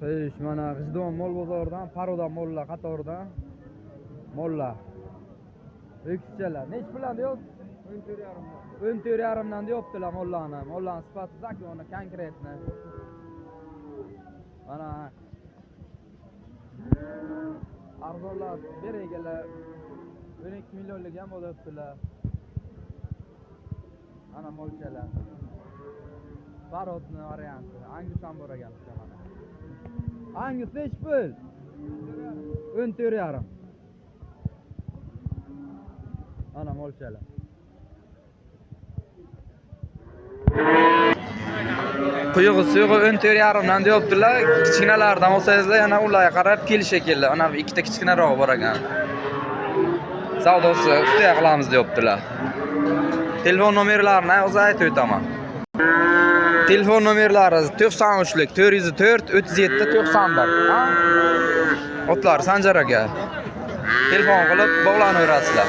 Xo'sh, mana G'ijduvon mol bozoridan paroda mollar qatoridan mollar. O'kizchalar. Nechi puldan deyapsiz? 14,5. 14,5 dan deyaptilar mollarni. Mollarni sifati zakoni, konkretni. Mana arzonlar beregalar 12 millionlik ham bo'lyaptilar. Mana molchalar. Parodni varianti. Angus ham bor ekan bizda mana. Angus nechi pul? 14,5. Mana molchalar. Quyug'i suyug'i 14,5 dan deyaptilar. Kichkinalardan olsangizlar yana ularga qarab kelish shekilli. Ana bu ikkita kichkinarog'i bor ekan. Savdosi ustiga qilamiz deyaptilar. Telefon nomerlarini o'zi aytib o'taman. Telefon nomerlari 93lik 404 37 91. Ha? Otlar Sanjar aka. Telefon qilib bog'lanaverasizlar.